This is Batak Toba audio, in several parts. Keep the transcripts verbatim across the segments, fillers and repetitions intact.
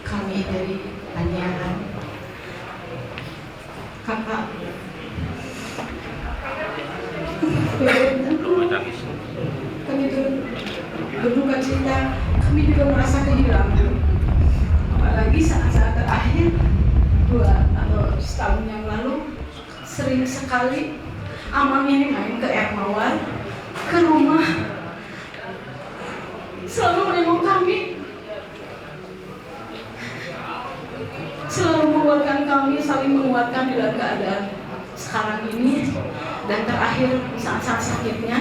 Kami dari Paniaran. Kakak. Kami ber-, berduka cita, kami juga merasa kehilangan. Apalagi saat-saat terakhir, dua atau setahun yang lalu, sering sekali Amang ini main ke Air Mawar, ke rumah, selalu menengok kami, selalu menguatkan kami, saling menguatkan di dalam keadaan sekarang ini. Dan terakhir, saat-saat sakitnya,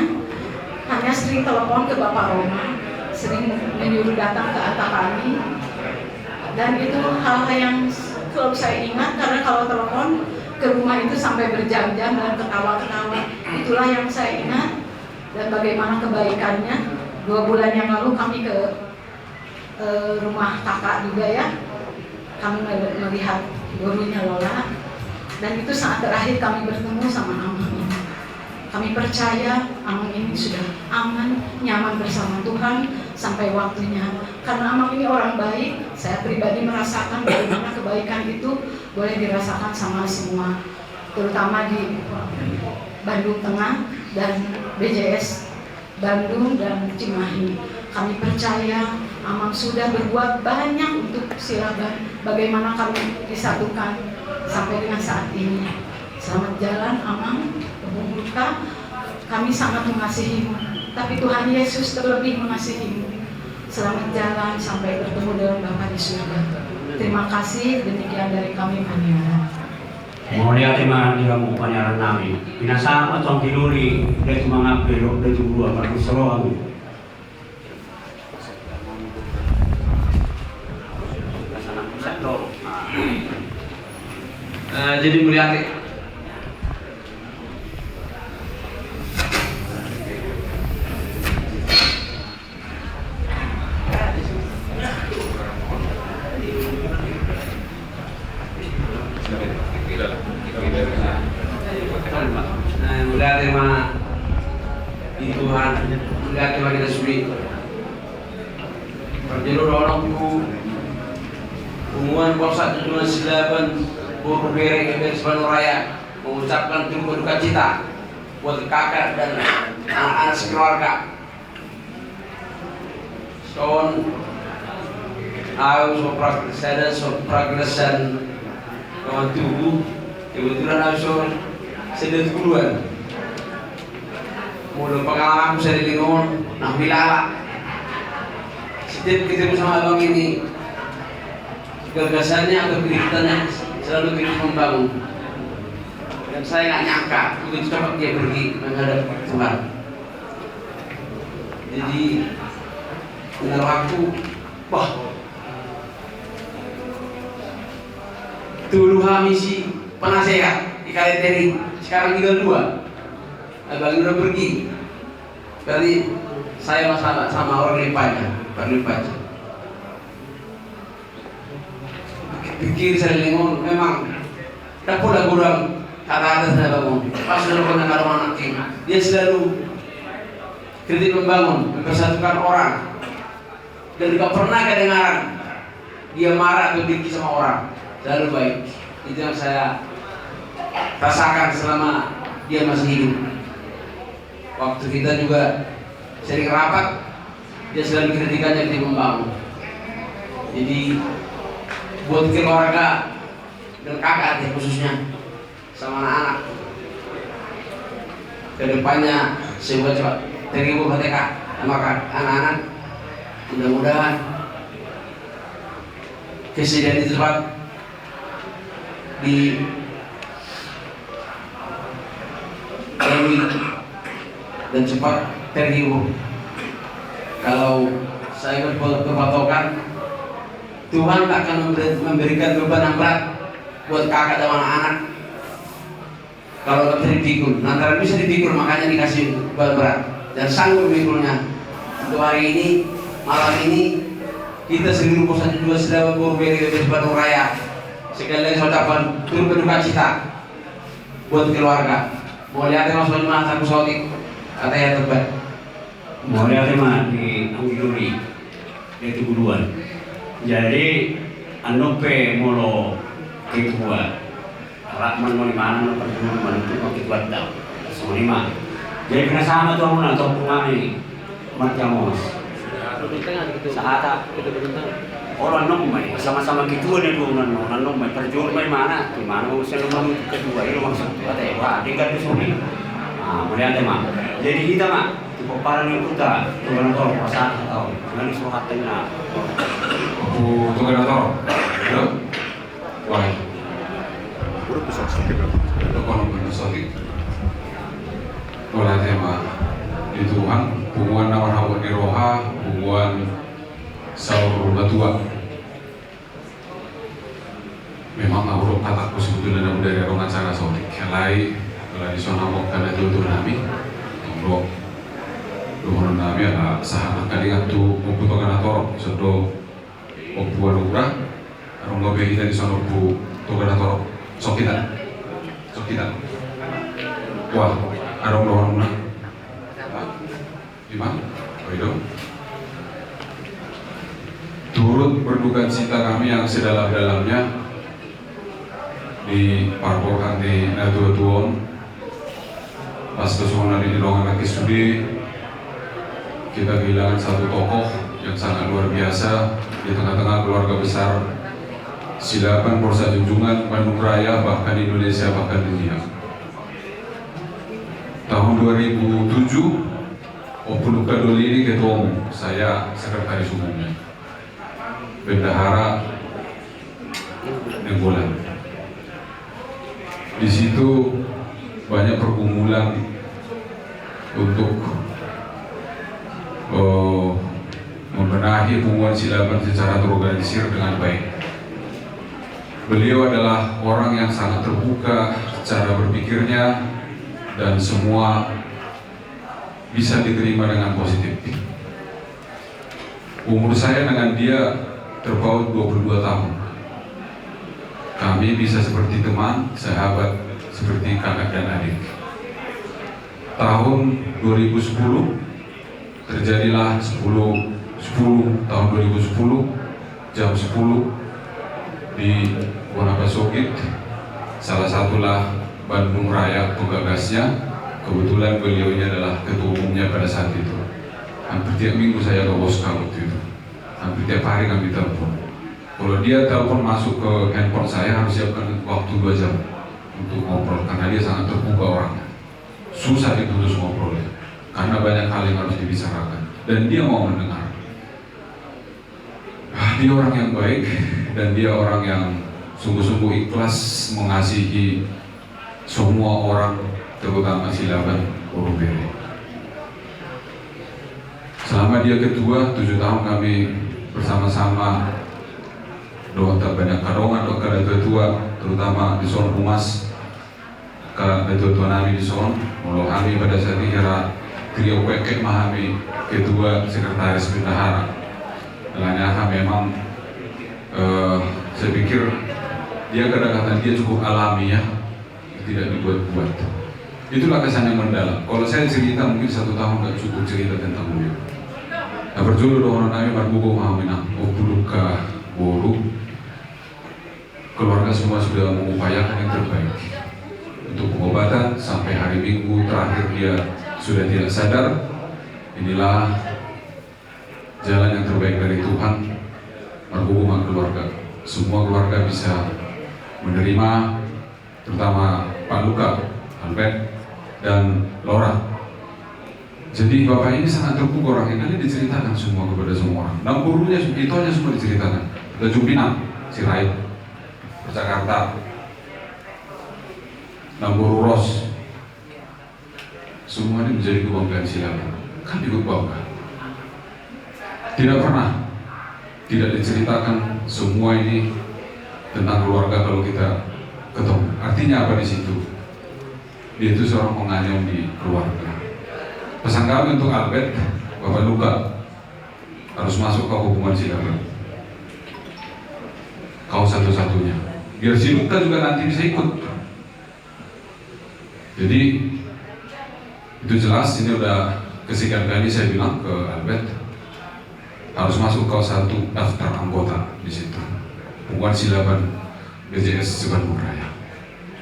hanya sering telepon ke Bapak Roma, sering menyuruh datang ke Antapani. Dan itu hal-hal yang selalu saya ingat, karena kalau telepon ke rumah itu sampai berjam-jam dan ketawa-ketawa. Itulah yang saya ingat. Dan bagaimana kebaikannya, dua bulan yang lalu kami ke, eh, rumah kakak juga, ya. Kami mel-, melihat gurunya Lola. Dan itu saat terakhir kami bertemu sama Amang ini. Kami percaya Amang ini sudah aman, nyaman bersama Tuhan sampai waktunya. Karena Amang ini orang baik, saya pribadi merasakan bagaimana kebaikan itu boleh dirasakan sama semua, terutama di Bandung Tengah dan B J S Bandung dan Cimahi. Kami percaya Amang sudah berbuat banyak untuk Silaban. Bagaimana kami disatukan sampai dengan saat ini. Selamat jalan, Amang, Bung Luka. Kami sangat mengasihimu, tapi Tuhan Yesus terlebih mengasihimu. Selamat jalan sampai bertemu dengan Bapa di surga. Terima kasih, demikian dari kami, Paniaran. Mauliate ma di hamu paniaran nami. Pinasahat ma tong di lori, dia tu mangapel, dia tu gua, margus rohamu. Eh, jadi mauliate. Nah, mauliate ma di Tuhan, mauliate ma di hita sude. Parjolo dohononku, punguan Polsek Tunjungan Silaban, boru, bere, bere Sipanuraea, mengucapkan turut berduka cita buat kakak dan anak-anak sekeluarga. Son, au so prag-, sada so praglasan kawan tubuh, kebetulan au so sada tubuhan. Molo pengalamanku Sariling on, na huilala. Setiap ketemu sama abang ini, gagasannya atau kegiatannya selalu kritis membangun. Dan saya nggak nyangka begitu cepat dia pergi menghadap Tuhan. Jadi, menurut aku, wah, tolu hami si penasehat di Kalender i, sekarang tinggal dua. Abang udah pergi. Berarti saya masalah sama orang Limpanya, orang Limpanya. Pikir Sariling on, memang dapur lah kurang kata-kata saya bangun. Pas sudah pernah kalau anak tim, dia selalu kritik membangun, mempersatukan orang. Dan gak pernah kedengaran dia marah atau dengki sama orang. Selalu baik. Itu yang saya rasakan selama dia masih hidup. Waktu kita juga sering rapat, dia selalu kritikannya di membangun. Jadi, buat keluarga dan kakak dia khususnya, sama anak-anak, kedepannya semoga cepat terhibur mereka sama kak-, anak-anak. Mudah-mudahan kesedihan itu cepat di lalui. dan cepat terhibur. Kalau saya berpe-, berpatokan, Tuhan tak akan memberi-, memberikan beban yang berat buat kakak dan anak-anak. Kalau nggak bisa dipikul, lantaran bisa dipikul, makanya dikasih beban berat dan sanggup mikulnya. Untuk hari ini, malam ini, kita seluruh Pusat Penjual Silaban Boru Bere Bebes Bandung Raya, sekali lagi saya ucapkan turut berduka cita buat keluarga. Mauliate ma songon i ma, Saku Sotik, ate ya tebak. Mauliate ma di Anggi Duri, di Tuguluan. Jadi, annon pe molo ketua, rap man molo i ma na perlu manuntuk ma ketua dau. Songon i ma. Jadi, pinasahat ma tu hamuna, tu ompung nami, Martiamos. Sahata. Olo, annon ma i, sama-sama ketua ni dua, annon, annon ma i, parjolo ma i ma na, di mana ma usia nomor ketua, i lo maksud, ate, wah, denggan tu songon i. Ah, mauliate ma. Jadi hita ma, tu pomparan ni ompunta, Toga Natorop, pasahat hata on. Nani so hata i na. Ompu Toga Natorop. Halo? Wah. Udah bisa sakit. Udah kono bisa sakit. Mauliate ma di Tuhan, punguan na marhabot ni roha, punguan saur matua. Memang ahu do hatangku sebetulna na bodari adong acara saotik. Alai, alai dison hamu angka natuatua nami, tong do dohonon nami ala sahat angka dongan tu Ompu Toga Natorop, dison do Ompu Anugrah, adong gabe hita dison Ompu Toga Natorop. Sok hita. Sok hita. Wah, adong dohononna. Ima, Pak Ido. Turut berduka cita kami yang sedalam-dalamnya di parpol hami natuatua on. Pas tu songon na nidok angka sude, kita kehilangan satu tokoh yang sangat luar biasa di tengah-tengah keluarga besar Silaban, Borsak Junjungan, Bandung Raya, bahkan Indonesia, bahkan dunia. Tahun dua ribu tujuh, Ompu Luka Dolini ketua umum, saya sekretaris umumnya. Bendahara Nainggolan. Di situ banyak pergumulan untuk, eh, membenahi punguan Silaban secara terorganisir dengan baik. Beliau adalah orang yang sangat terbuka cara berpikirnya dan semua bisa diterima dengan positif. Umur saya dengan dia terpaut dua puluh dua tahun. Kami bisa seperti teman, sahabat, seperti kakak dan adik. Tahun dua ribu sepuluh, terjadilah sepuluh, sepuluh, tahun dua ribu sepuluh, jam sepuluh di Bona Pasogit, salah satulah Bandung Raya penggagasnya. Kebetulan beliau ini adalah ketua umumnya pada saat itu. Hampir tiap minggu saya ke Bosca waktu itu. Hampir tiap hari kami telepon. Kalau dia telepon masuk ke handphone saya, harus siapkan waktu dua jam untuk ngobrol, karena dia sangat terbuka orangnya. Susah diputus ngobrolnya, karena banyak hal yang harus dibicarakan. Dan dia mau mendengar. Ah, dia orang yang baik, dan dia orang yang sungguh-sungguh ikhlas mengasihi semua orang, terutama Silaban Boru Bere. Selama dia ketua, tujuh tahun kami bersama-sama, dohot banyak angka dongan, dohot angka natuatua, terutama dison humas angka natuatua nami dison, molo hami pada saat i hira trio kuekek ma hami, ketua, sekretaris, bendahara. Alana memang, eh, saya pikir dia kedekatan dia cukup alami, ya, tidak dibuat-buat. Itulah kesan yang mendalam. Kalau saya cerita mungkin satu tahun nggak cukup cerita tentang beliau. Nah, parjolo dohonon nami, margogo ma hamu inang, Ompu Luka boru. Keluarga semua sudah mengupayakan yang terbaik untuk pengobatan, sampai hari Minggu terakhir dia sudah tidak sadar. Inilah jalan yang terbaik dari Tuhan. Margogo ma keluarga. Semua keluarga bisa menerima, terutama Pak Luka, Albert, dan Laura. Jadi, bapak ini sangat terpukul orangnya, karena diceritakan semua kepada semua orang. Namborunya, itonya semua diceritakan. Tanjung Pinang, Sirait, Jakarta, namboru ros, Semua ini menjadi kebanggaan Silaban. Kami ikut bangga. Tidak pernah tidak diceritakan semua ini tentang keluarga kalau kita ketemu. Artinya apa di situ? Dia itu seorang penganyam di keluarga. Pesan kami untuk Albert, Bapak Luka harus masuk ke hubungan Silaban. Kau satu-satunya. Biar si Luka juga nanti bisa ikut. Jadi, itu jelas, ini udah kesekian kali saya bilang ke Albert, harus masuk kau satu daftar anggota di situ. Hubungan Silaban B J S Sibanulraya.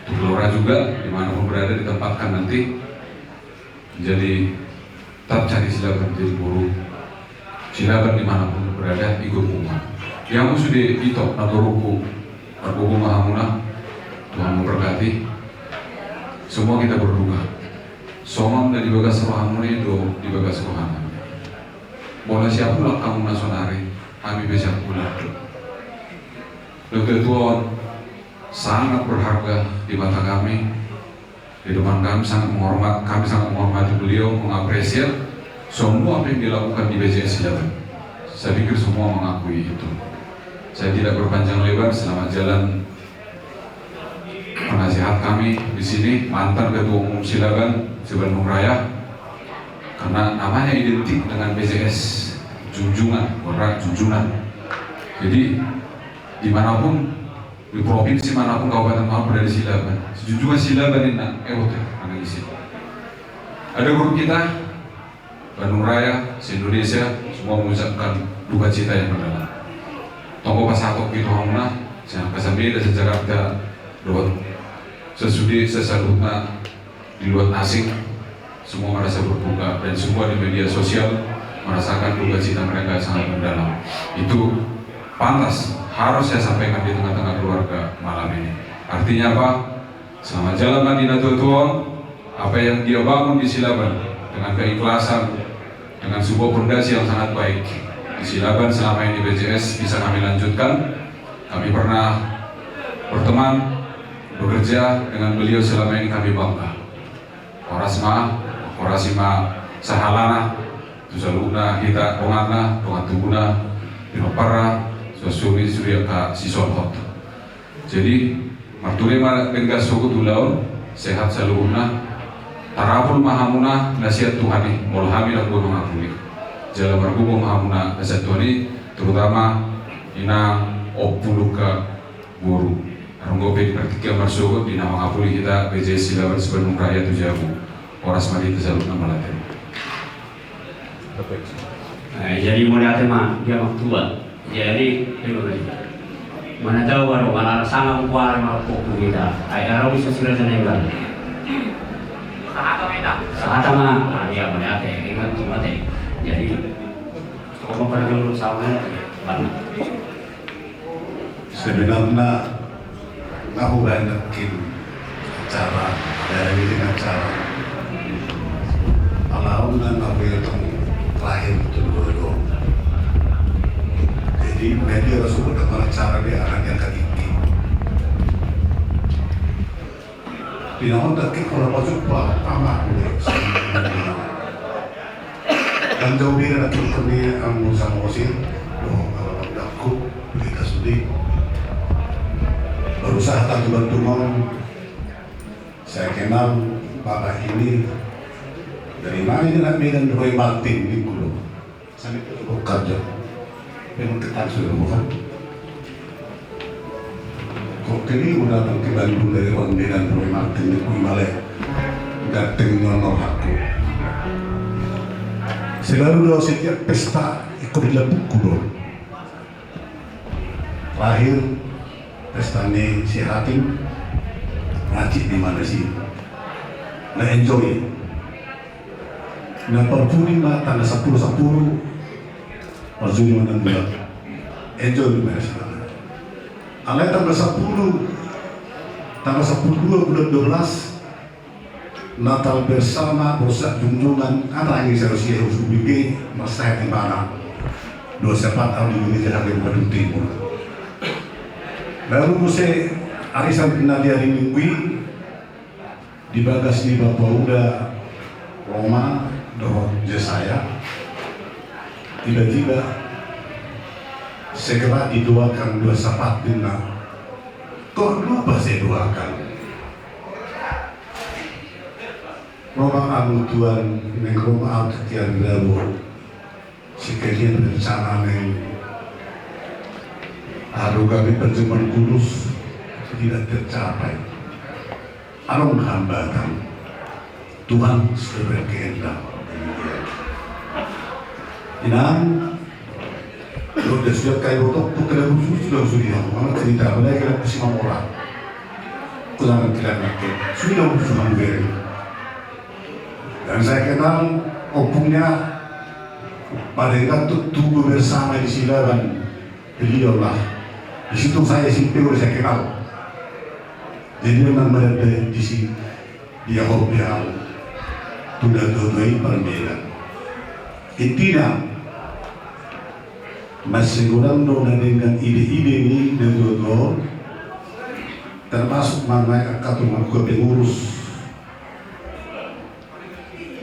Untuk Lora juga, dimanapun berada, ditempatkan nanti menjadi tetap cari Silaban jadi guru. Silaban dimanapun berada ikut hubungan. Yang sudah itu, na boruku, margogo ma hamuna, Tuhan memberkati. Semua kita berduka. Songon na di bagas rohamuna i do di bagas rohami. Molo siap mulak hamuna sonari, hami pe siap mulak. Dokter Tuan, sangat berharga di mata kami. Di depan kami sangat menghormat, kami sangat menghormati beliau, mengapresiasi semua apa yang dilakukan di B J S Silaban. Saya pikir semua mengakui itu. Saya tidak berpanjang lebar, selamat jalan penasihat kami di sini, mantan Ketua Umum Silaban Sibanulraya, karena namanya identik dengan B J S, junjungan, berat junjungan. Jadi, dimanapun di provinsi manapun, kabupaten manapun, ada di Silaban. Sejujurnya Silaban ini, eh, oke, ada di sini. Ada grup kita, Bandung Raya, se-Indonesia, semua mengucapkan duka cita yang mendalam. Tonggo pasahat hita hamuna, sian Kasameda, se-Jakarta, dohot sesude, sesaluhutna, di luar asing, semua merasa berduka dan semua di media sosial merasakan duka cita mereka sangat mendalam. Itu pantas harus saya sampaikan di tengah-tengah keluarga malam ini. Artinya apa? Selamat jalan ma di natuatua on. Apa yang dia bangun di Silaban dengan keikhlasan, dengan sebuah pondasi yang sangat baik. Di Silaban selama ini B J S bisa kami lanjutkan. Kami pernah berteman, bekerja dengan beliau selama ini, kami bangga. Horas ma, horas i ma sahalana, tu saluhutna hita donganna, dongan tubuna, pinomparna, suang suri, suri angka sisolhot. Jadi, marture ma denggan sogot ulaon, sehat saluhutna, tarapul ma hamuna na sian Tuhan i, molo hami na boi mangapuli. Jala margogo ma hamuna na sian Tuhan i, terutama inang, ompu dohot boru. Adong dope di partingkian marsogot di na mangapuli hita B J S Silaban Sibanulraya tu jabu. Horas ma di hita saluhutna, mauliate. Eh, jadi mauliate ma di amang tua. Jadi, terima kasih. Mana tahu baru, mana sanga kuare ma pokok kita. Ai, aro bisa sudah sana enggak. Sahata ma. Ah, iya, mauliate. Ingat tu mate. Jadi, kau mau pada dulu sama, mana? Sebenarna, na hubaen nangkin acara, dari ini acara. Alana na hubaen tong lahir tu dua dua. Jadi, media rasul dapat acara dia akan yang kadiki. Pinangontak ke pola pajumpa, ama, dan jauh dia nak kami, amu sama Osin, oh, kalau aku, kita sudi. Berusaha tak bantu mau, saya kenal bapak ini dari mana ini, nak Medan Roy Martin di Kulo. Sampai ke Bogor kerja. Memang ketat sudah, bukan? Kok ini udah datang ke Bandung dari Onde dan Roy Martin di Kumbale. Datang nyono aku. Selalu do setiap pesta ikut di Labuku do. Terakhir pesta ni si Hakim, ngacik di mana sih? Nah, enjoy. Na parpudi ma tanggal sampulu sampulu, parjolo ma na dua. Enjoy ma. Alai tanggal sampulu, tanggal sampulu dua bulan dua belas, Natal bersama, bosak junjungan, anak ini seharusnya harus ubige, masalah di mana. Dua sepat tahun di Indonesia hadir pada timur. Lalu saya arisan na di hari Minggu, di bagas ni Bapa Uda, Roma dohot Jesaya, tiba-tiba segera didoakan dua sapat ninna, kok lupa saya doakan. Roma amu Tuhan, naeng Roma amu tiar dabo. Sekalian rencana naeng adopi parjamuan kudus tidak tercapai. Adong hambatan. Tuhan sudah berkehendak. Inang, lo dia sudah kayak botok, pun kena khusus sudah sudah. Mana cerita, mana kena kusi mamora. Kulangan kena nakit. Sudah khusus mambereng. Dan saya kenal ompungnya pada ingat tuh tubuh bersama di Silaban. Beliaulah. Di situ saya S M P udah saya kenal. Jadi memang berada di si dia hobi hal. Tunda tuai parmelan. Intina masih kurang do na dengan ide-ide ni na tuai, termasuk manai angka tu mangkua pengurus.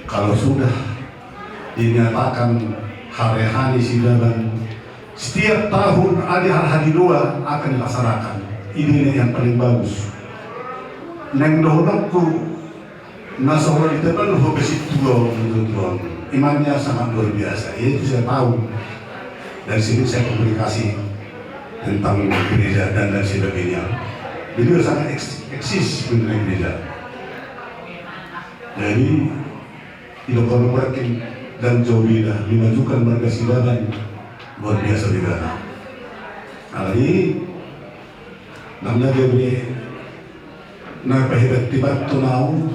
Kalau sudah dinyatakan hari-hari Silaban, setiap tahun ada hari-hari dua akan dilaksanakan. Ini yang paling bagus. Naeng dohononku, na so di teman ho besi tua, tua. Imannya sangat luar biasa. Itu saya tahu. Dari sini saya komunikasi tentang gereja dan lain sebagainya. Beliau sangat eks- eksis mengenai gereja. Jadi, tidak perlu makin dan jauh beda, dimajukan marga Silaban luar biasa di sana. Alani, namanya gabe na pahebat tibat tu nau,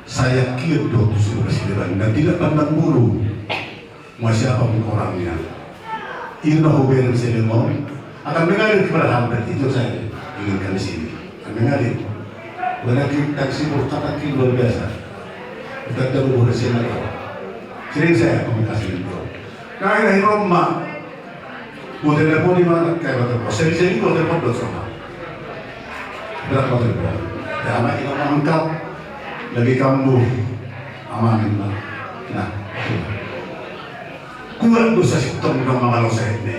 saya kira dua tu Silaban dan tidak pandang bulu. Mau siapa pun orangnya. Ini mau hubungan saya mau akan mengalir kepada hal itu saya inginkan di sini. Akan mengalir. Berarti taksi berkata luar biasa. Kita tahu bahwa saya lagi. Sering saya komunikasi itu. Nah, ini Roma. Mau telepon di mana? Kayak telepon. Sering-sering mau telepon dosa. Berat mau telepon. Ya, anak ini mangkap. Lagi kambuh. Aman, Pak. Nah. Kuat dosa sitong na mangalo sae ne.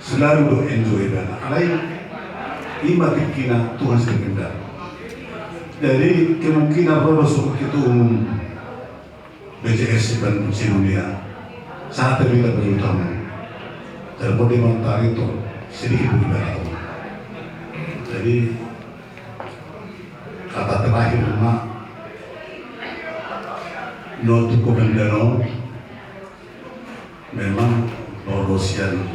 Selalu do enjoy dana. Alai ima tingkina Tuhan sebentar. Jadi kemungkinan ro do suhut ketua umum B C S Silaban sedunia. Saat tadi kita berutama. Telepon di Mantari itu sedikit berbeda. Jadi kata terakhir ma na tu komandan on. Memang lolosian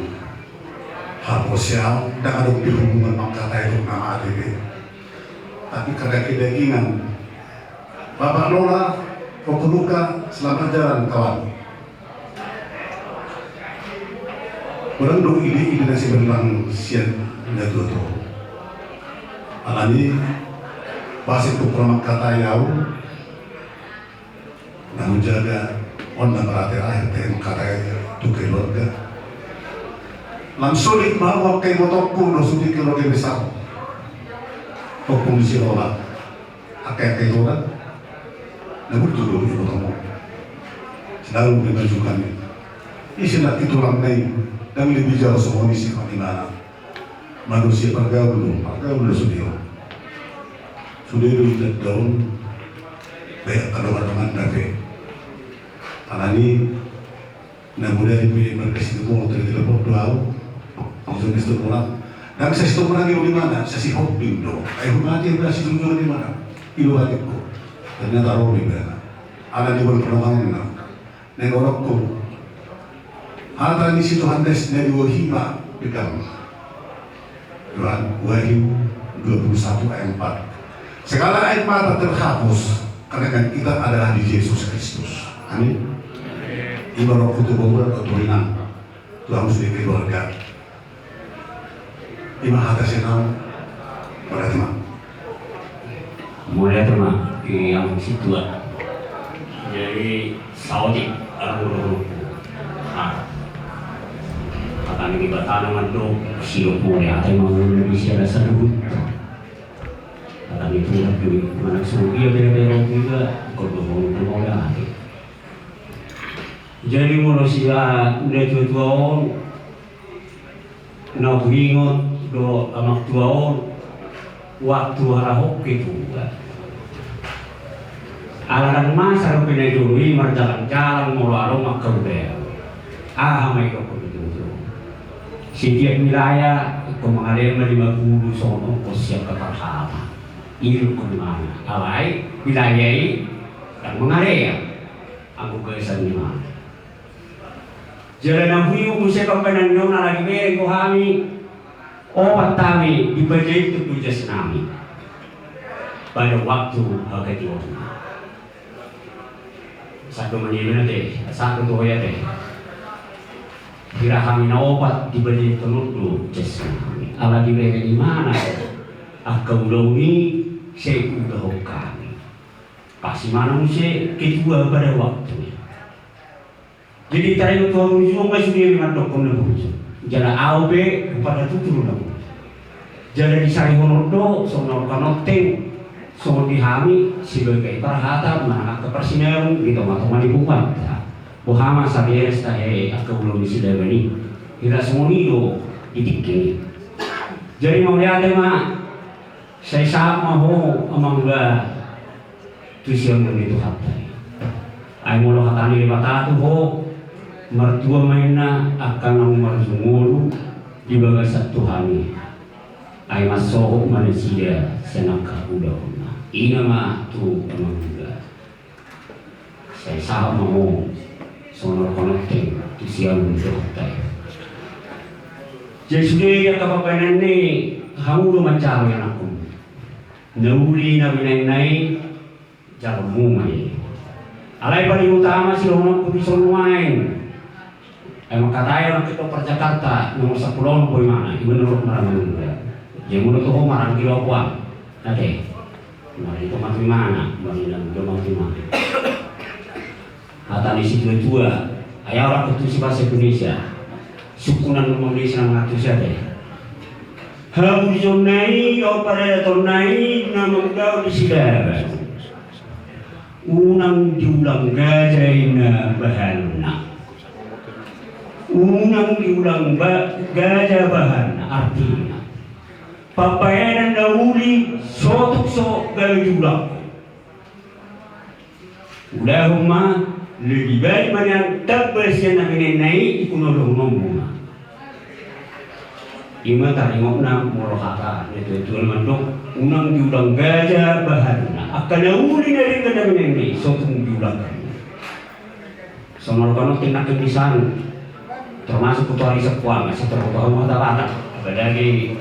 haposean, ndang adong di hubungan mangkatai dok nama A T P. Tapi kada kedagingan. Bapak Lola, Kopuluka, selamat jalan kawan. Kurang dong ide-ide nasi berlang sian jatuh tuh. Alani, pasti tuh kurang mangkatai au. Na hujaga on na berarti akhir T M K T L tu keluarga. Langsung di mau kai botokku no sudah keluarga besar. Hukum si Lola. Akai akai orang. Na butuh dulu di botokmu. Selalu dimajukan. Isi nak itu lamai dan lebih jauh semua isi kau di mana. Manusia pargaul do, pargaul do sude on. Sude do inda daon bayak kadongan-dongan na pe. Alani na muda di pe marga Situmorang, tadi telepon do au. Itu di Situmorang. Dan saya Situmorang di mana? Saya si Hobbing do. Ayo mati udah si Situmorang di mana? Ilu hati ko. Ternyata Robi bana. Ada di mana pertama. Naeng orokku. Hata ni si Johannes na dua hima pegang. Johan Wahyu dua puluh satu ayat empat. Segala air mata terhapus karena kita adalah di Yesus Kristus. Amin. Ima orokku tu boburan oturinang. Tuhan sudah keluarga. Ima hata senau. Berarti ma. Mulai tu ma, yang situa. Jadi saotik aku dulu. Ah. Kata ni batana mandok siop mulai atau mau lebih siapa sadut. Kata Itu lagi mana semua dia bela-bela juga, kalau mau, mau ya. Jadi molo sian natuatua on, na huingot do amangtua on, waktu halak on ketua. Ala ndang masa dope na jolo i marjalang-jalang molo adong angka ulaon. Aha ma idokkon natuatua on? Setiap wilayah ingkon mangalehon ma lima pulu songon ongkos sian angka parhata. I do ingkon imana. Alai wilayah i ndang mangalehon anggo bagasan ni imana. Jala na huingot muse pambahenan ni on, ala dibereng do hami opat hami dipajaithon do jas nami pada waktu haketuaon. Sado manimana te, sado tu hoya te. Hira hami na opat dipajaithon on do jas nami. Ala dibereng imana angka ulaon i sai huulahon hami. Pas imana muse ketua pada waktu i. Jadi taringot tu haburjuon ma sude mandokkon na burju. Jala ahu pe huparhatutu do na burju. Jala disarihon on do songon na hurang otik, songon di hami sebagai parhata manang angka parsinabung di tongatonga ni punguanta. Boha ma saberes tahe angka ulaon ni silaban i. Hira songon i do di tingki i. Jadi mauliate ma. Sai sahat ma ho amangboru tu siamun ni Tuhanta i. Ai molo hata ni Debata tu ho, martua ma inna angka naung marjou ngolu di bagasan Tuhan i. Ai mansohot ma nasida sian angka ulaonna. Ina ma tu amangboru. Sai sahat ma ho songon na hurang otik tu siamun ni Tuhanta i. Jadi sude angka pambahenan ni hamu do manjalo ianakhon. Na uli na binahenna i jaloonmu ma i. Alai paling utama sidohononku dison nuaeng. Ai mangkatai orang ketok per Jakarta nomor sampulu onom boi mana i menurut marang manungga. Jadi menurut ho marang gilo kuang. Ate. Marito mati mana, marina muda mati mana. Hata ni situatua, ai orang ketusi bahasa Indonesia. Sukunan Indonesia na mangatur siapa ya? Habujon nai, opare ton nai, na manggau di sidaban. Unang diulang gaja ina bahanna. Unang diulang ba, gaja bahanna, artina. Pambahenan na uli sotuk so gabe diulang. Ulahon ma lebih baik ma nian tamba sian na binahenna i, ingkon ulaonmu ma. Ima taringotna molo hata ni tuatua mandok unang diulang gaja bahanna. Angka na uli na denggan na binahenna i sotung diulang. Songon na hurang otik nangkin di san, termasuk tu arisan puang, asa terboto hamu hata Batak. Apalagi,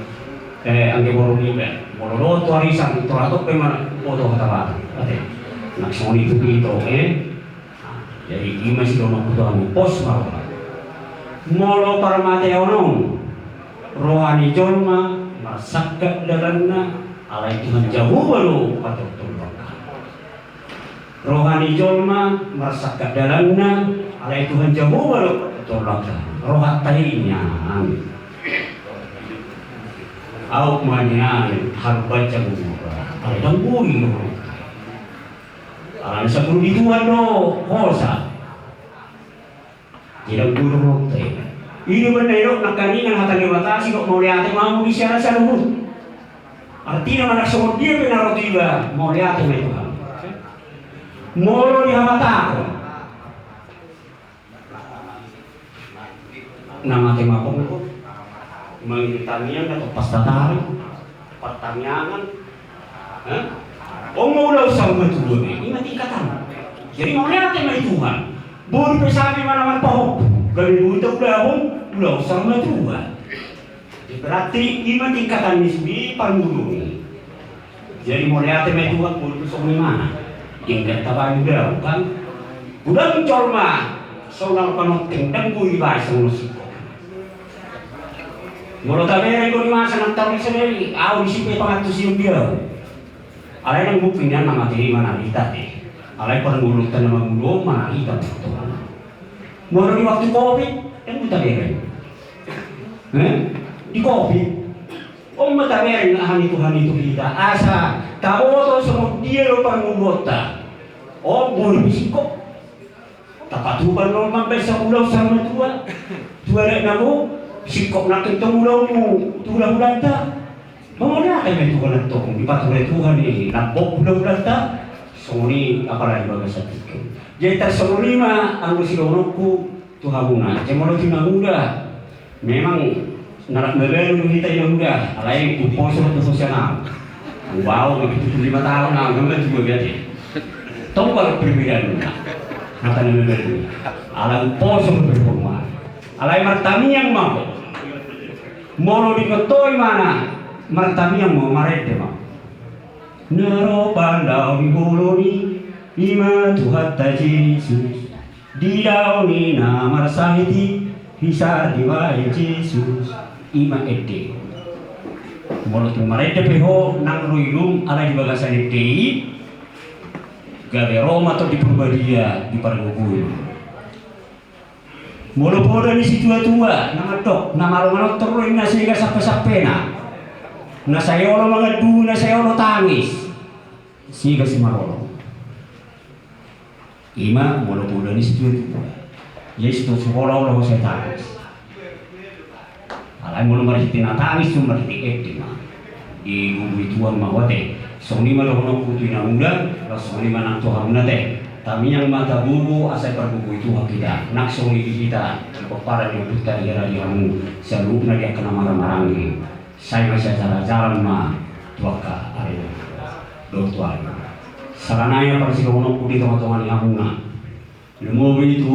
eh, angge boru niba. Molo dohot tu arisan, tu ratok pe mana boto hata Batak. Ate. Nang songon i tu ito, eh. Jadi ima sidohononku tu hamu, pos ma roha. Molo parmateon on, roha ni jolma marsangkap dalanna, alai Tuhan Jahowa do patortor langkah. Roha ni jolma marsangkap dalanna, alai Tuhan Jahowa do tolak rohanta i nian. Aut ma nian harupat jago mura, alai ndang boi do. Alana sabar di Tuhan do hosa. Tidak guru te. Ini benar dok, nangkaningan hata ni Debata, sidok mauliate ma hamu di siara saluhut. Artina manang songon dia pe na roti iba, mauliate ma i tu hamu. Molo dihamatahon. Na mate ma pongko. Mangido tangiang na tompas tatari. Partangiangan. Hah? Ong ma ulaon saur matua be, ima tingkatan. Jadi mauliate ma i Tuhan. Boi pe sabi mana manpahop. Gabe boi ta ulaon, ulaon saur matua. Jadi berarti ima tingkatan ni sude parngoluon i. Jadi mauliate ma i Tuhan, boi pe songon i mana. Tingkat tabaen ulaon kan. Godang jolma songon na hurang otik ndang boi dibaen songon na singkop. Molo tabereng do di masa na tarlumobi sadari, au disi pe pangantusion di au. Alai ndang mungkin nian na mate i manang hita te. Alai parngoluonta na mangolu on manang hita. Molo di waktu covid, ndang boi tabereng. Eh? Di covid. On ma tabereng aha ni Tuhan i tu hita, asa taboto songon dia do parngoluonta. On boi singkop. Tapatupa on mambaen saulaon saur matua. Tu adat na gok, singkop nangkin tong ulaonmu tu hulahulanta. Mangolai ma i Tuhan antong, dipature Tuhan i nang gok hulahulanta. Songon i apala di bagasan tingki on. Jadi tarsongon i ma anggo sidohononku tu hamuna. Jadi molo tu na muda, memang na rap mabalu do hita i na muda, alai umposo do tu poso na. Ubaon do pitu pulu lima taon, na muda juga berarti. Tong baru perbedaan na. Hata na mabalu. Alai umposo do performa. Alai martamiang ma ho. Molo dingotoi ma na, martamiang ma ho, marende ma ho. Na ro pandaon ni bolon i, i ma Tuhanta Jesus. Di daon ni na marsahit i, hisar dibahen Jesus. I ma ende. Molo tung marende pe ho nang ro i lum alai di bagasan ende i, gabe ro ma tong di Parbadia, di pargogoi. Molo poda ni situatua na mandok, na malo manortor do inna, sega sampesampena. Na sai olo mangandu, na sai olo tangis. Sega simarolop. I ma molo poda ni situatua. Jadi so olo-olo ho sai tangis. Alai molo marhite na tangis, so marhite ende ma. Digogoi Tuhan ma ho ate. Songon i ma dohononku tu i na muda, laos songon i ma nang tu hamuna ate. Tamiang ma tagogo asa dipargogoi Tuhan hita. Nang songon i di hita, di pomparan ni ompunta, di hera, di hamu saluhutna, di angka na marhahamaranggi. Sai ma siajarajaran ma tu angka ari on dohot tu ari. Saranai apala sidohononku di tongatonga ni hamuna. Lumobi tu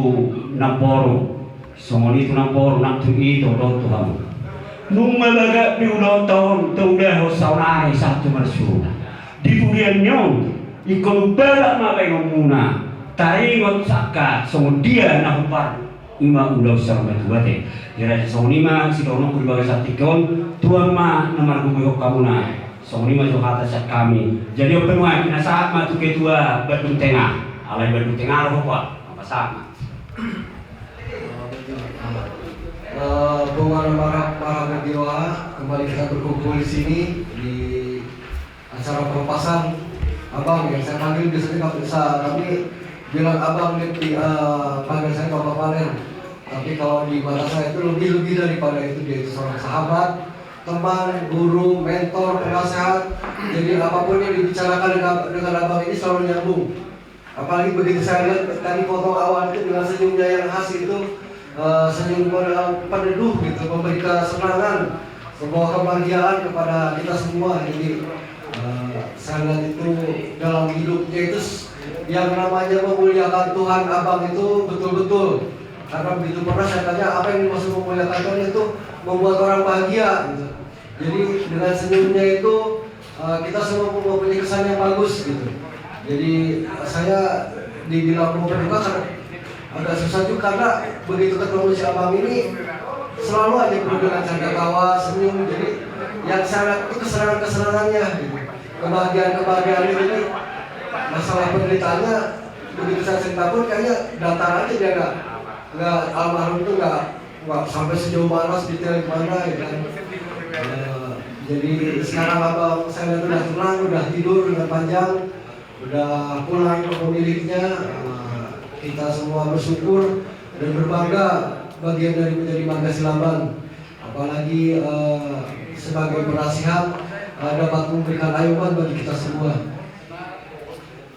namboru, songon i tu namboru nang tu ito dohot tu hamu. Nunga bagak be ulaonta on, taulahon saonari sahat tu marsiulang. Di pudian ni on, ingkon umbagak ma baenonmuna, taringot angka songon dia na hombar, i ma ulaon saur matua ate. Jadi songon i ma sidohononku di bagasan tingki on, Tuhan ma na margogoihon hamuna. Songon i ma jo hata sian hami. Jadi on pe nuaeng, pinasahat ma tu ketua Bandung Tengah. Alai Bandung Tengah ro ho, pasahat ma. Eh, Bunga Marah, Marah Berjiwa, kembali kita berkumpul di sini di acara pelepasan abang yang saya panggil biasanya, kalau bisa kami bilang abang di, eh, panggil saya Bapak Valen. Tapi kalau di mata saya itu lebih, lebih daripada itu, dia itu seorang sahabat, teman, guru, mentor, penasehat. Jadi apapun yang dibicarakan dengan, dengan abang ini selalu nyambung. Apalagi begitu saya lihat tadi foto awal itu dengan senyumnya yang khas itu, eh, senyum pe-, peneduh gitu, memberi kesenangan, membawa kebahagiaan kepada kita semua. Jadi, eh, saya lihat itu dalam hidupnya itu s-, yang namanya memuliakan Tuhan, abang itu betul-betul. Karena begitu pernah saya tanya, apa yang dimaksud memuliakan Tuhan? Itu membuat orang bahagia gitu. Jadi dengan senyumnya itu, eh, kita semua mempunyai kesan yang bagus gitu. Jadi, eh, saya dibilang mau berduka karena agak susah juga, karena begitu ketemu si abang ini selalu aja penuh dengan canda tawa, senyum. Jadi yang saya lihat itu kesenangan-kesenangannya gitu. Kebahagiaan-kebahagiaannya. Jadi masalah penderitaannya, begitu saya cerita pun kayaknya datar aja dia, nggak, nggak, almarhum tuh nggak, nggak sampai sejauh mana, sedetail mana, ya kan. Eh, jadi sekarang abang saya lihat udah tenang, udah tidur dengan panjang, udah pulang ke pemiliknya. Eh, kita semua bersyukur dan berbangga bagian dari menjadi marga Silaban. Apalagi, eh, sebagai penasihat, eh, dapat memberikan ayoman bagi kita semua.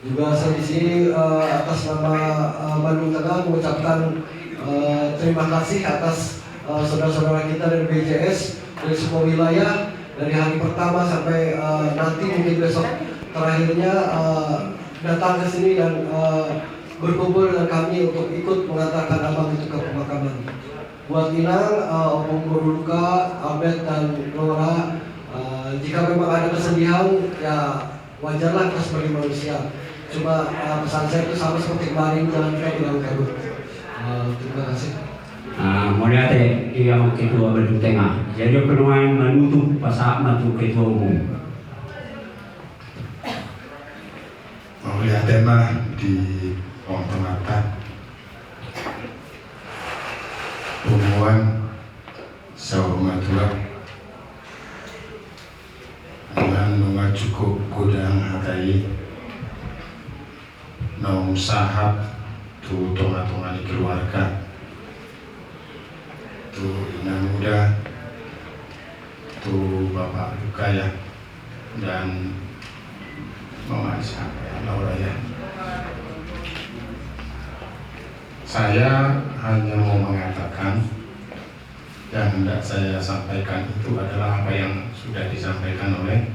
Juga saya di sini, eh, atas nama, eh, Bandung Tengah mengucapkan, eh, terima kasih atas, eh, saudara-saudara kita dari B J S, dari semua wilayah, dari hari pertama sampai, eh, nanti mungkin besok terakhirnya, eh, datang ke sini dan, eh, berkumpul dengan kami untuk ikut mengantarkan abang itu ke pemakaman. Buat Inang, eh, Opung Boru Luka, Abed dan Nora, eh, jika memang ada kesedihan, ya wajarlah kita sebagai manusia. Cuma, eh, pesan saya itu sama seperti kemarin, jangan kita bilang kabur. Eh, terima kasih. Ah, mauliate, ia ma ketua Bandung Tengah. Jadi, on pe nuaeng manutup, pasahat ma tu ketua umum. Mauliate ma di tongatongatta. Punguan saur matua. Sahat tu tonga-tonga ni keluarga, tu Ina Muda, tu Bapak Luka, ya, dan Mama siapa, ya, Laura, ya. Saya hanya mau mengatakan, yang hendak saya sampaikan itu adalah apa yang sudah disampaikan oleh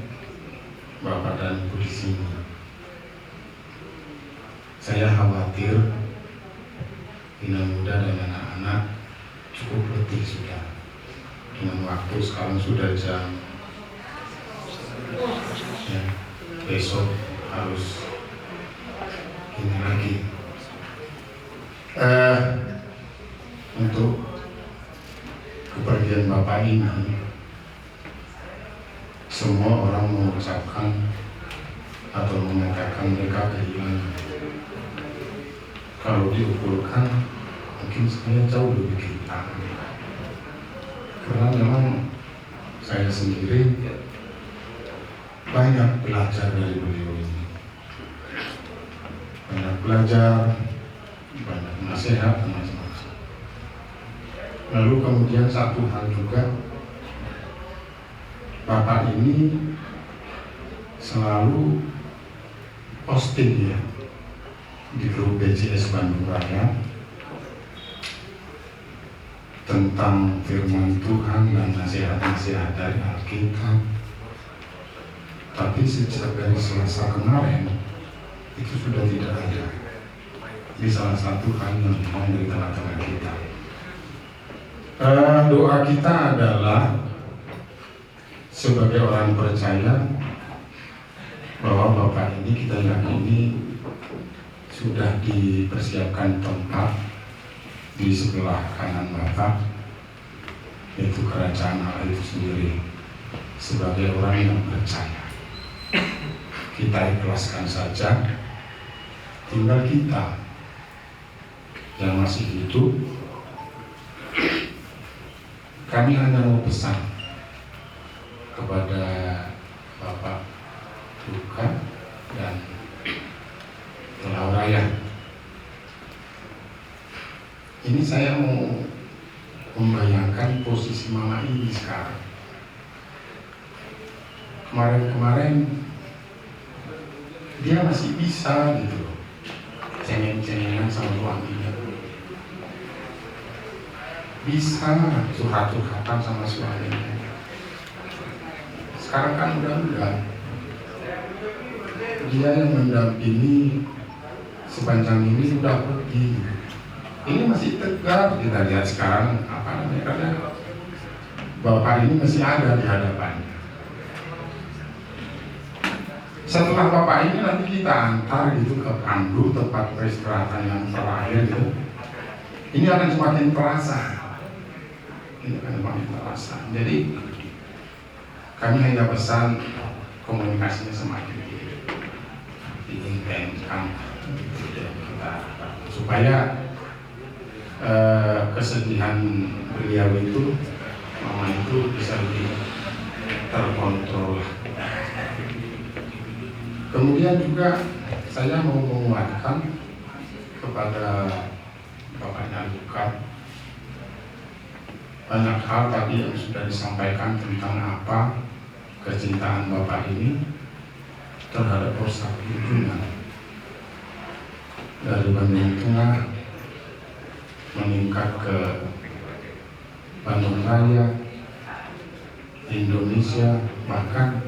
Bapak dan Ibu di sini. Saya khawatir Ina Muda dan anak-anak cukup letih sudah dengan waktu, sekarang sudah jam, ya, besok harus ini lagi. Eh, untuk kepergian Bapak ini, semua orang mengucapkan atau mengatakan mereka kehilangan. Kalau diukurkan, mungkin saya jauh lebih kehilangan. Karena memang saya sendiri banyak belajar dari beliau ini. Banyak belajar, banyak nasihat, dan macam-macam. Lalu kemudian satu hal juga, Bapak ini selalu posting, ya, di grup B C S Bandung Raya tentang firman Tuhan dan nasihat-nasihat dari Alkitab. Tapi sejak dari Selasa kemarin, itu sudah tidak ada. Ini salah satu hal yang hilang dari tengah-tengah kita. Eh, doa kita adalah sebagai orang percaya bahwa Bapak ini kita yakini sudah dipersiapkan tempat di sebelah kanan Bapak, yaitu kerajaan Allah itu sendiri. Sebagai orang yang percaya, kita ikhlaskan saja. Tinggal kita yang masih hidup, kami hanya mau pesan kepada Bapak Luka dan Laura, ya. Ini saya mau membayangkan posisi Mama ini sekarang. Kemarin-kemarin dia masih bisa gitu loh, cengeng-cengengan sama suaminya, bisa curhat-curhatan sama suaminya. Sekarang kan udah enggak. Dia yang mendampingi sepanjang ini sudah pergi. Ini masih tegar, kita lihat sekarang, apa namanya, karena Bapak ini masih ada di hadapannya. Setelah Bapak ini nanti kita antar gitu ke Pandu, tempat peristirahatan yang terakhir gitu. Ini akan semakin terasa. Ini akan semakin terasa. Jadi, kami hanya pesan komunikasinya semakin di-, diintenskan, gitu ya, kita, supaya, eh, kesedihan beliau itu, Mama itu bisa lebih terkontrol lah. Kemudian juga saya mau menguatkan kepada Bapaknya Luka. Banyak hal tadi yang sudah disampaikan tentang apa kecintaan Bapak ini terhadap Borsak Junjungan. Dari Bandung Tengah meningkat ke Bandung Raya, Indonesia, bahkan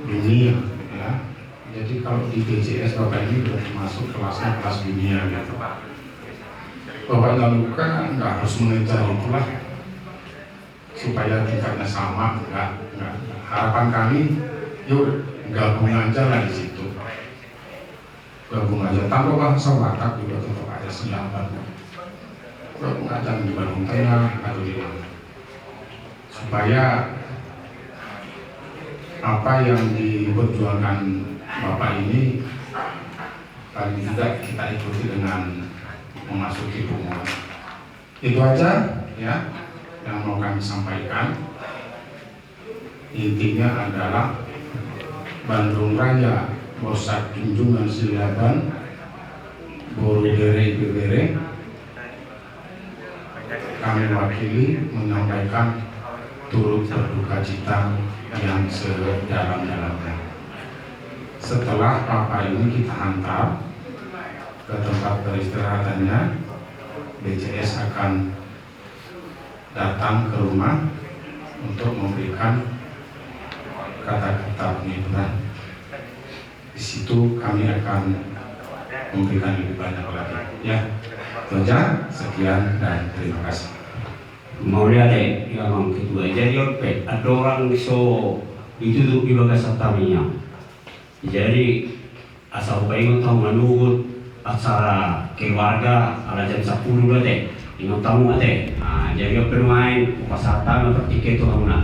dunia, ya. Jadi kalau di B C S Bapak ini udah termasuk kelasnya kelas dunia gitu. Bapaknya Luka nggak harus mengejar itulah supaya tingkatnya sama, enggak, enggak. Harapan kami, yuk gabung aja lah di situ. Gabung aja, tanpa bahasa Batak juga tetap ada, silakan. Gabung aja di Bandung Tengah atau di mana. Supaya apa yang diperjuangkan Bapak ini paling tidak kita ikuti dengan memasuki punguan. Itu aja, ya, yang mau kami sampaikan. Intinya adalah Bandung Raya Borsak Junjungan Silaban Boru, bere, ibebere, kami wakili menyampaikan turut berduka cita yang sedalam-dalamnya. Setelah papa ini kita hantar ke tempat peristirahatannya, B C S akan datang ke rumah untuk memberikan kata-kata penghiburan. Di situ kami akan memberikan lebih banyak lagi. Ya, itu aja. Sekian dan terima kasih. Mauliate, ya, Amang Ketua. Jadi, on pe, andorang so ditutup di bagasan hami, ya. Jadi, asa hupaingot hamu manogot acara keluarga ala jam sampulu do ate. Ingot hamu ate. Nah, jadi on pe nuaeng hupasahat hami partingkian tu hamuna.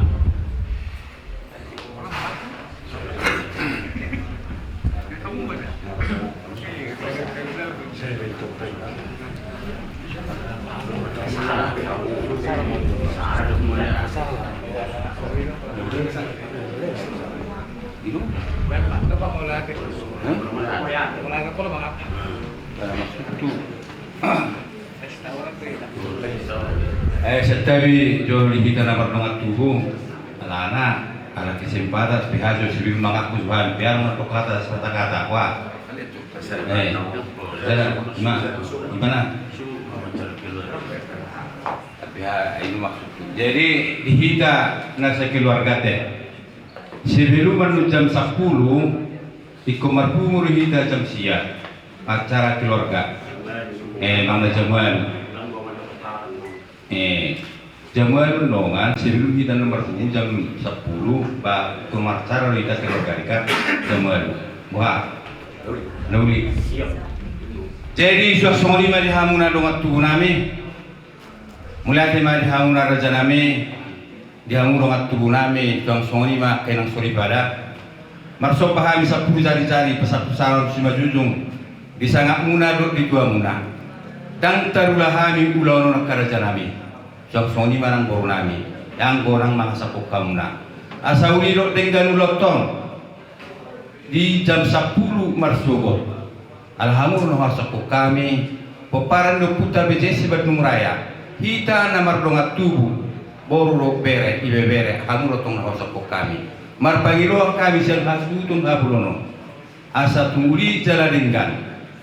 Eh, santabi jo di hita na mardongan tubu. Alana, ala kesempatan, pe hajo sibi mangaku Tuhan, biar mantap kata sepatah kata, wah. Eh, jala, ima, ima na. Tapi, ha, ini maksudku. Jadi, di hita na sakeluarga te. Sebelum anu jam sampulu, ingkon marpungu do hita jam sia. Acara keluarga. Eh, manang jam ualu. Eh, jam ualu dongan, sebelum hita na marpungu jam sampulu, ba, ingkon acara do hita keluarga, kan? Jam ualu. Wah. Na uli. Jadi, suang songon i ma di hamu na dongan tubu nami. Mauliate ma di hamu na raja nami, di hamu dongan tubu nami, suang songon i ma angka inang soripada. Marsomba hami sampulu jari-jari, pasampulu salam simanjujung, di sangapmuna dohot di tuamuna. Ndang tarula hami ulaon on angka raja nami. Suang songon i ma nang boru nami, anggo nang mangasahon hamuna. Asa uli dohot denggan ulaonta on. Di jam sampulu marsogot. Ala hamu do na hupasahat hami, pomparan ni ompunta B C S Bandung Raya. Hita na mardongan tubu, boru dohot bere, ibebere, hamu do tong na hupasahat hami. Marpangidoan hami sian hasuhuton habulonon. Asa tung uli jala denggan.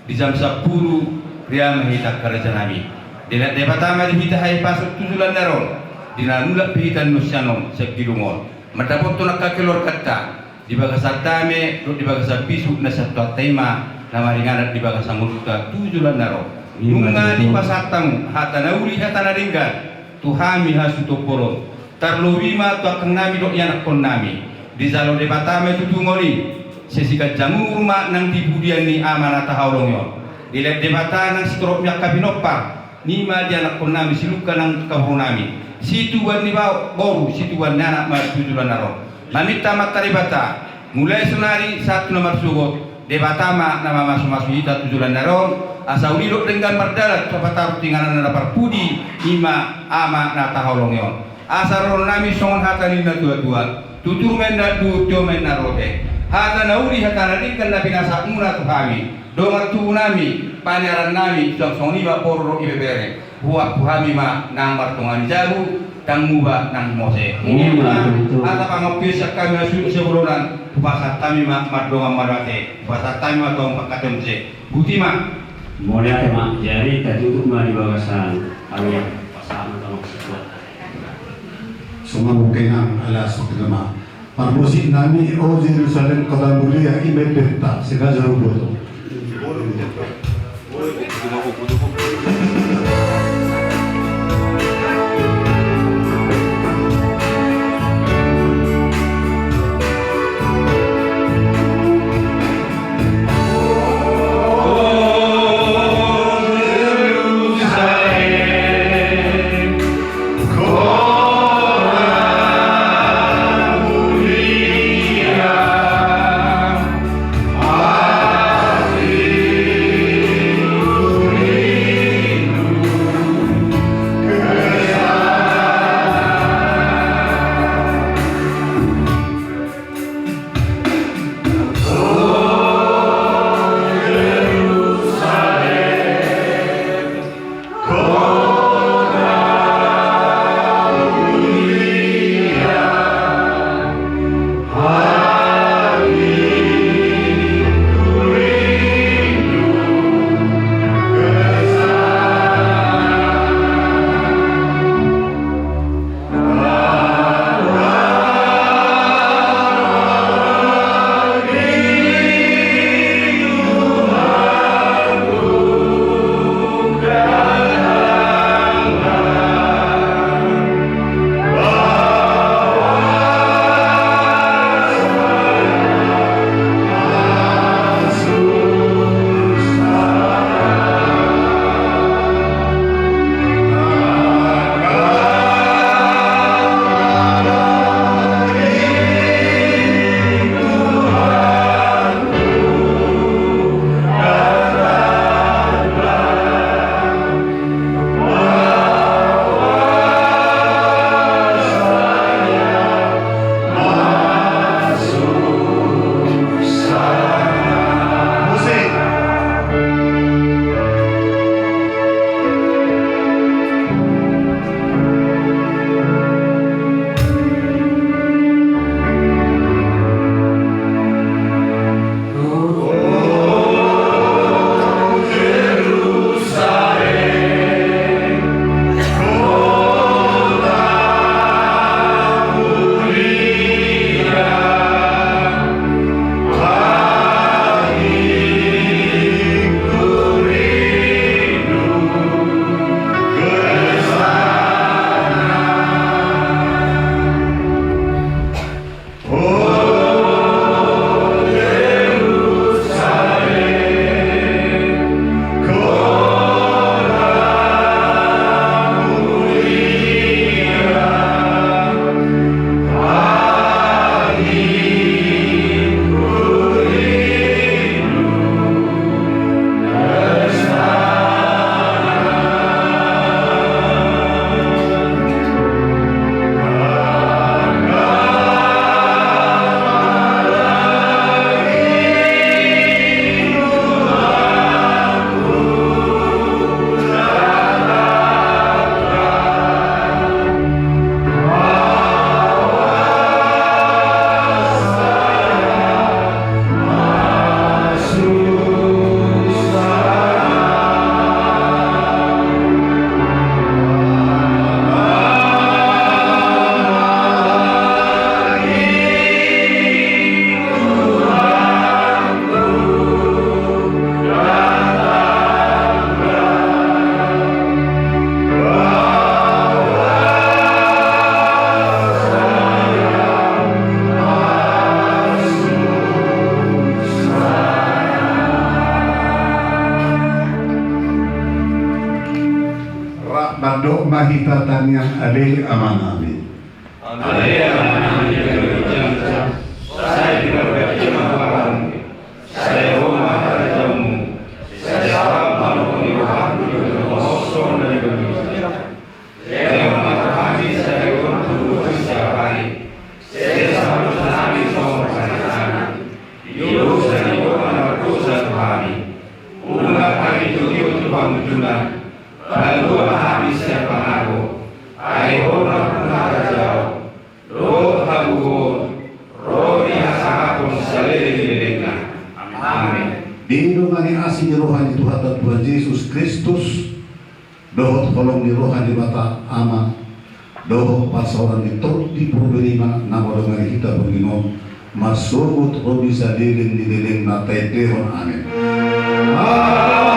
Di jam sampulu, ria ma hita angka raja nami. Dilehon Debata ma di hita hahipason tu joloan na ro on. Di na mulak pe hita annon sian on, sian gedung on. Mandapothon angka keluarganta. Di bagasan dame, dohot di bagasan bisuk na sian Tuhanta i ma, na maringanan di bagasan ngolunta tu joloan na ro. Nunga dipasahat hamu, hata na uli, hata na denggan, tu hami hasuhuton bolon. Tarlobi ma tu angkang nami dohot ianakkon nami. Dijalo Debata ma tutu ngolu i. Sesi ganjang umur ma nang di pudian ni ama na tahaholongi on. Dilehon Debata nang sitorop ni angka pinompar. Nima di anakkon nami, silungka nang angka boru nami. Situbuan ni ba-, boru, situbuan ni anak ma tu joloan na ro on. Maminta ma tu Debata, mulai saonari sahat tu na marsogot, Debata ma na mamasu-masu hita tu joloan na ro on, asa uli dohot denggan mardalan tu hapataru tu inganan na parpudi, i ma ama na tahaholongi on. Asa dohonon nami songon hata ni na tua-tua, tutur ma inna anduhur, tio ma inna roha. Hata na uli, hata na denggan na pinasahatmuna tu hami, dongan tubu nami, paniaran nami, suang songon i ma boru dohot ibebere. Huampu hami ma nang martonga ni jabu, ndang muba nang mose. Ima tutu. Hata pangampuon sian hami hasuhuton sibulonan, hupasahat hami ma mardongan mauliate, hupasahat hami ma tu hamu pangkataion muse. Botima. Mauliate ma, jadi tatutup ma di bagasan, anu, pasahat ma tu hamu. Songon i ma, ala songon i ma. Parmusik nami, O Jerusalem, kota mulia, i ma endenta, sengaja huboto. Mandok ma hita tangiang Ale Amanami. Ale Amanami na di banua ginjang, sai pinarbadia ma goarMu, sai ro ma harajaonMu, sai saut ma lomo ni rohaM di banua on songon na di banua ginjang. Lehon ma tu hami sadari on hangoluan siapari. Sesa ma dosanami songon panesanami di dosa ni dongan na mardosa tu hami. Unang hami togihon tu pangunjunan. Palua ma hami sian pangago. Ai Ho do nampuna harajaon dohot hagogoon, ro di hasangapon saleleng ni lelengna. Amen. Didongani asi ni roha ni Tuhanta Tuhan Jesus Kristus, dohot holong ni roha ni Debata Ama, dohot parsaoran ni Tondi Porbadia, na mandongani hita borngin on, marsogot ro di saleleng ni lelengna, taendehon. Amen. Amen. Amen.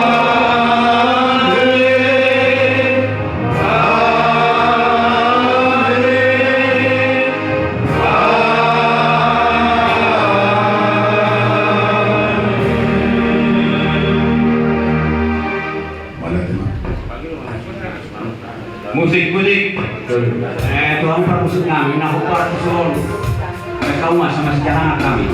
Musik, musik. Eh, Tuhan, parmusik nami, na hombar tu son. Eh, kau masa masih jalan kami.